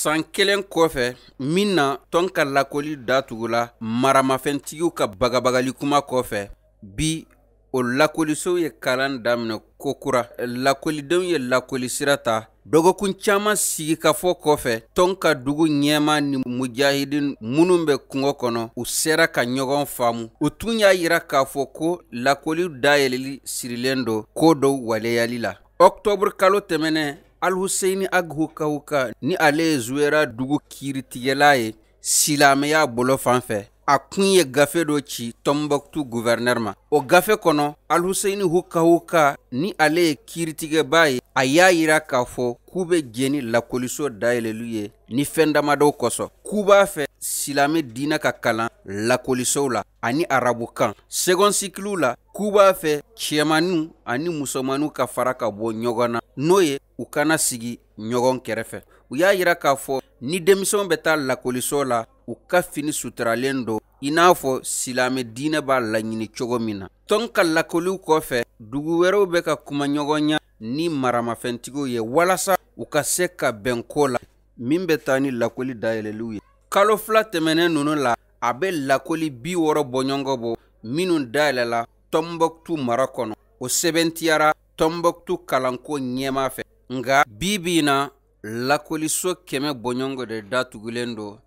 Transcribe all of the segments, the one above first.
San kelen kɔfɛ min na tɔn ka lakɔli datugula maramafɛntigiw ka bagabagali kuma kɔfɛ, bi o lakɔlisow ye kalan daminɛ kokura. Lakɔlidenw ye lakɔlisira ta dɔgɔkun caman sigikafɔ kɔfɛ. Tɔn ka dugu ɲɛma ni mujahidin minnu bɛ kungo kɔnɔ, u sera ka ɲɔgɔn faamu. U tun y'a yira k'a fɔ ko lakɔli dayɛlɛli sirilen don ko dɔw waleyali la. Ɔktɔburu kalo tɛmɛnen, Alhuseini Ag Hukawuka, ni ale ye Zuwera dugu kiiritigɛla ye silamɛya bolo fan fɛ, a kun ye gafe dɔ ci Tɔnbɔkutu guvɛrinɛri ma. O gafe kɔnɔ, Alhuseini Hukawuka, ni ale ye kiiritigɛba ye, a y'a yira k'a fɔ k'u bɛ jɛn ni lakɔliso dayɛlɛli ye ni fɛn damadɔw kosɔn. K'u b'a fɛ silamɛ diinɛ ka kalan lakɔlisow la ani arabukan second cycle la. K'u b'a fɛ cɛmanninw ani musomanninw ka fara ka bɔ ɲɔgɔn na, n'o ye u kana sigi ɲɔgɔn kɛrɛfɛ. U y'a yira k'a fɔ ni denmisɛnw bɛ taa lakɔliso la, u ka fini suturalen don i n'a fɔ silamɛ diinɛ b'a laɲini cogo min na. Tɔn ka lakɔliw kɔfɛ, dugu wɛrɛw bɛ ka kuma ɲɔgɔnya ni maramafɛntigiw ye walasa u ka se ka bɛn ko la min bɛ taa ni lakɔli dayɛlɛliw ye. Kalo 2 tɛmɛnen ninnu la, a bɛ lakɔli 60 bɔɲɔgɔnko bɔ minnu dayɛlɛla Tɔnbɔkutu mara kɔnɔ. O sɛbɛntiyara Tɔnbɔkutu kalanko ɲɛmaa fɛ. Nka bi bi in na, lakɔliso 100 bɔɲɔgɔnko de datugulen don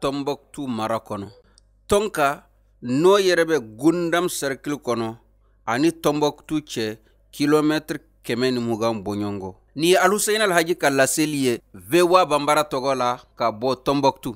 Tɔnbɔkutu mara kɔnɔ. Tɔnka, n'o yɛrɛ bɛ Gundam cercle kɔnɔ, ani Tɔnbɔkutu cɛ kilomɛtiri 120 bɔɲɔgɔnko. Nin ye Alhuseini Alhaji ka laseli ye VOA Banbara tɔgɔ la ka bɔ Tɔnbɔkutu.